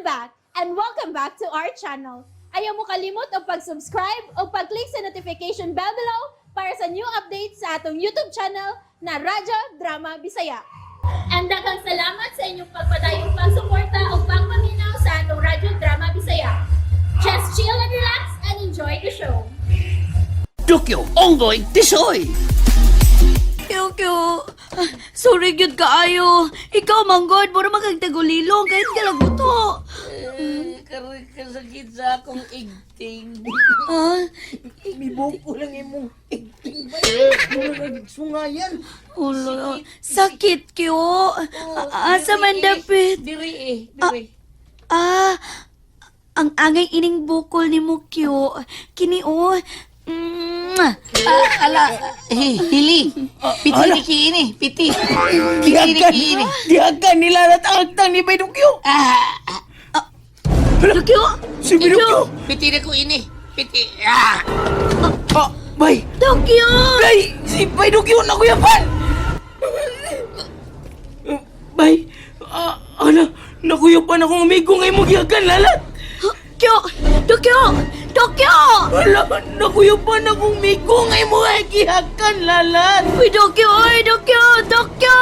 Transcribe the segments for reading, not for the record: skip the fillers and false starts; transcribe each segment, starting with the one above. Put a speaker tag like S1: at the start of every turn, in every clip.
S1: I'm back and welcome back to our channel. Ayaw mo kalimot og pag-subscribe o pag-click sa notification bell below para sa new updates sa atong YouTube channel na Radyo Drama Bisaya. And daghang salamat sa inyong pagpadayong pagsuporta o pagpaminaw sa atong Radyo Drama Bisaya. Just chill and relax and enjoy the show.
S2: Dukyo, Onggoy, Tisoy!
S3: Kyo, kyo. Ah, sorry gyud kaayo. Ikaw manggod, mura magagtagulilong kahit kalaguto.
S2: Karoy kasakit sa akong igting.
S3: Ah,
S2: Mibuko lang imong igting ba? Mura sungayan.
S3: ulo. Sakit kyo. Ah, asa man dapit?
S2: Diri eh, diri.
S3: Ah, ang angay ining bukol ni mo kyo. Kini oh.
S4: Ah, ala, hili. Piti ni kiini, piti. Piti ni kiini.
S2: Dihagan nila at ang agtang ni Baydukyo.
S4: Ah,
S3: Dokyo!
S2: Si Baydukyo.
S4: piti na ko ini. Piti. Ah.
S2: Ah, bay.
S3: Dokyo!
S2: Bay, si Baydukyo na kuyapan. Bay, ah, ala, nakuyapan akong amigo ngay mo gihagan lalat.
S3: Kyo! Dokyo! Dokyo!
S2: Ala, nakuyapan akong amigo ngay mo gihagan lalat.
S3: Uy, Dokyo! Uy, Dokyo! Dokyo!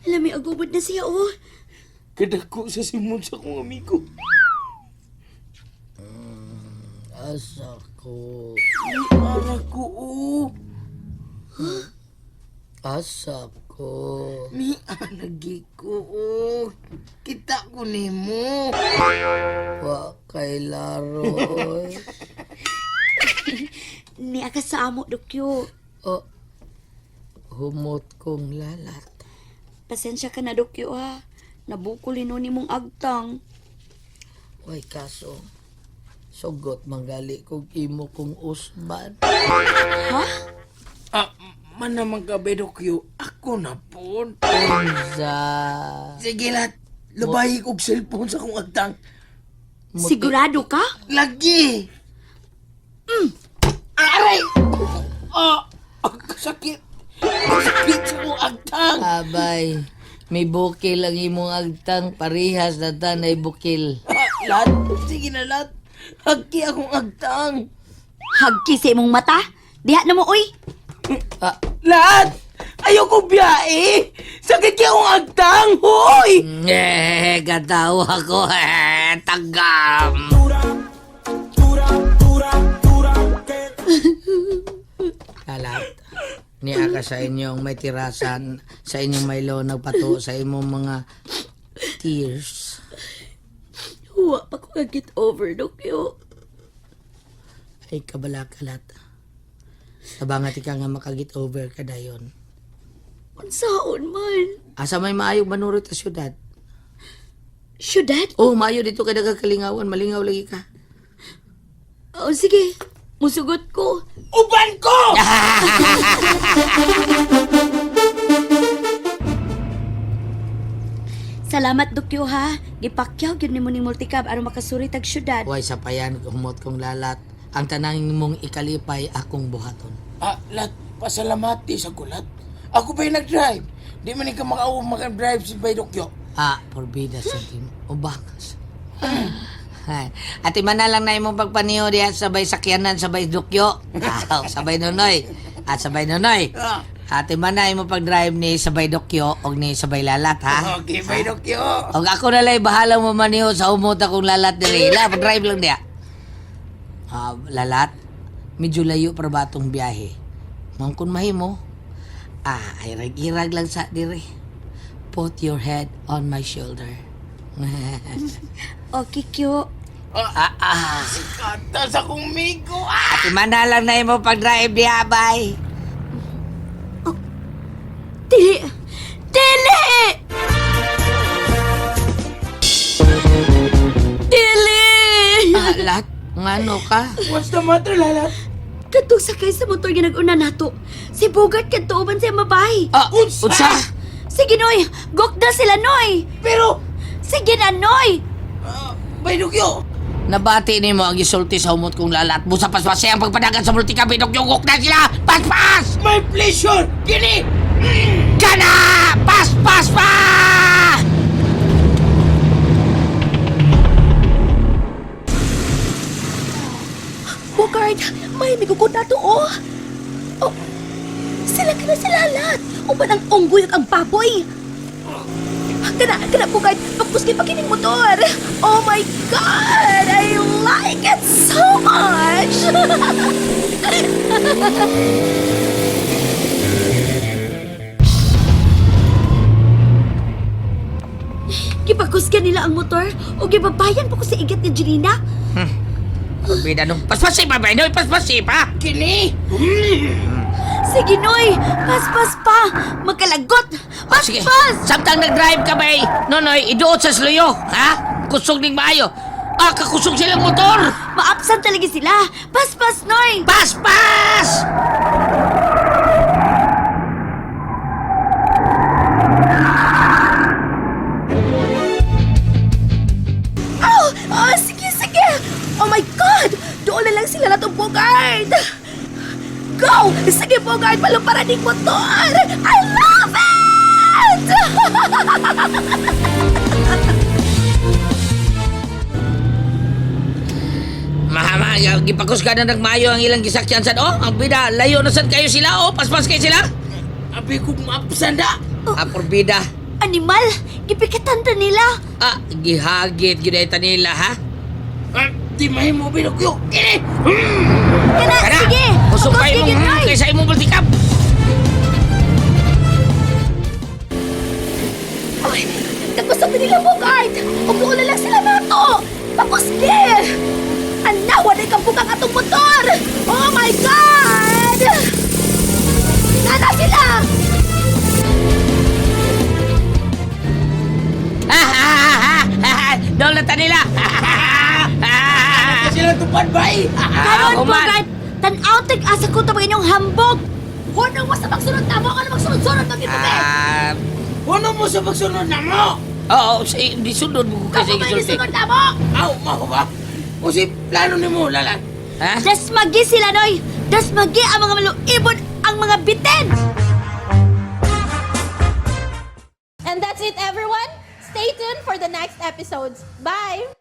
S3: Alam, may agubot na siya, oh.
S2: Kadako sa simon sa akong amigo.
S4: Asa ko.
S2: Ara ko, oh.
S4: Asa ko.
S2: Ni anagi ko, oh. Kita ko nimo.
S4: Wa kay laro. Oy.
S3: Ni aka sa amo, Dokyo.
S4: Oh, humot kong lalat.
S3: Pasensya ka na, Dokyo, ha. Nabukol ni mong agtang.
S4: Way kaso. Sugot manggali kog imo kong usban.
S3: Ha?
S2: Ah, man naman ka, Bedokyo. Ako na po.
S4: Unsa.
S2: Sige lahat. Labayi kog cellphone sa akong agtang.
S3: Sigurado ka?
S2: Lagi! Aray! Ah, ang sakit. Ang sakit sa akong agtang.
S4: Abay, may bukil ang imong agtang parihas na tanay bukil.
S2: Ah, lahat. Sige na lahat. Hagki akong agtang.
S3: Hagki sa imong mata? Diha na mo, uy.
S4: Ah,
S2: Lahat! Ayoko biyahe! Sakit kaya akong agtang! Hoy!
S4: eh, katawa ko, eh, tagam. Kalat, niya ka sa inyong may tirasan, sa inyong may nagpato, sa imong mga tears.
S3: Huwa pa ko get over, Dokyo.
S4: Ay, kabala kalat. Tabangat ka nga makagit over ka dayon.
S3: Unsaon man?
S4: Asa may maayo manurot sa syudad?
S3: Syudad?
S4: Oh, maayo dito ka nagkakalingawan, malingaw lagi ka.
S3: Oh, sige. Musugot ko.
S2: Uban ko!
S3: Salamat, Dokyo, ha. Gipakyaw gyud nimo ning multicab aron makasuri tag syudad.
S4: Way sa payan, humot kong lalat. Ang tanang mong ikalipay akong buhaton.
S2: Ah, lat, pasalamati sa kulat. Ako ba'y nag-drive? Di man ikaw makauwi maka-drive si Baydokyo.
S4: Ah, porbida sa team. O bakas. Ay, Ate man na lang na imong pagpaniyo diha sabay sakyanan, sabay dukyo. Ah, sabay nonoy. At sabay nonoy.
S2: Ah.
S4: Ate man na imong pag-drive ni sabay dukyo og ni sabay lalat ha.
S2: Okay, Baydokyo.
S4: Og ako na lang bahala mo maniho sa umot akong lalat diri. La, pag-drive lang diha. Ah, lalat, medyo layo para ba atong biyahe. Ma'am kung mahimo, ah, ay irag lang sa diri. Put your head on my shoulder.
S3: Okay, Kyo.
S4: Ah, ah.
S2: Sikata sa akong migo. Ah!
S4: Ate mana lang na imo pag-drive diha, bay.
S3: Dili! Dili! Dili!
S4: Ah, lahat, ngano ka?
S2: What's the matter, lalat?
S3: Katong sakay sa motor nga nag-una nato. Si Bugart kadto uban sa mabay.
S4: Ah,
S2: Unsa?
S4: unsa?
S3: Sige, Noy! Gokda sila, Noy!
S2: Pero,
S3: Sige na, Noy!
S2: ah, Baydokyo!
S4: Nabati nimo ang gisulti sa humot kong lalat. Busa paspas ang pagpadagan sa multikabi, dugyugok na sila! Paspas!
S2: My pleasure! Gini!
S4: Kana! Pas, pas, pas!
S3: to, oh. Oh, sila ka na sila lahat. Uban ang unggoy ug ang baboy. Kana, kana Bugart, pagpuski pa kining motor. Oh my God! I like it so much! Gipakusgan nila ang motor o gibabayan pa ko sa igat ni Jelina.
S4: Bida nung paspasi pa ba? Noy, paspasi pa.
S2: Kini!
S3: Sige, Noy! Paspas pa! Magkalagot!
S4: Ah, sige.
S3: Paspas!
S4: Samtang nag-drive ka bay, Nonoy, iduot sa sluyo, ha? Kusog ning maayo. Ah, kakusog silang motor.
S3: Maapsan talaga sila! Paspas, Noy!
S4: Paspas!
S3: Oh! Oh, sige, sige! Oh my God! Doon na lang sila na Bogart! Go! Sige, Bogart! Palumparan ng motor! I love it!
S4: Mahama, gipakus ka na nagmayo ang ilang gisakyan sad. Oh, ang bida, layo na sad kayo sila. Oh, paspas kayo sila.
S2: Abi kong maapsan da!
S4: Ah, porbida.
S3: Animal! Gipikatan ta nila!
S4: Ah, gihagit gyud ay nila, ha?
S2: Ah, di mahimo binukyo! Kini!
S3: Kana,
S4: Kana,
S3: sige!
S4: Kusog
S3: Pagkus
S4: pa imong
S3: gyud, Noy!
S4: kaysa imong multikap.
S3: Ay, kakusog na nila, Bogart! Ug na lang sila nato! Pakuski! Anawa na kang bukang atong motor! Oh my God! Nana sila!
S4: Ah, ah, ah, ah, ah, Doon na ta nila. Ah, ah,
S2: Sila tupad bay!
S3: Karon,
S4: human.
S3: Bogart! Tan-aw tag-asa ko tabang inyong hambog! Hunong mo sa pagsunod na mo! Ano magsunod-sunod mag
S4: Ah,
S2: Ano mo sa pagsunod na mo?
S4: oo, sa di sunod mo ko kasi
S3: Kamu may
S4: gisulti.
S3: nisunod na mo!
S2: Aw, mao ba? O si plano nimo lalat?
S4: Ha?
S3: Dasmagi sila, Noy! Dasmagi ang mga maluibon, ang mga bitin!
S1: And that's it, everyone. Stay tuned for the next episodes. Bye!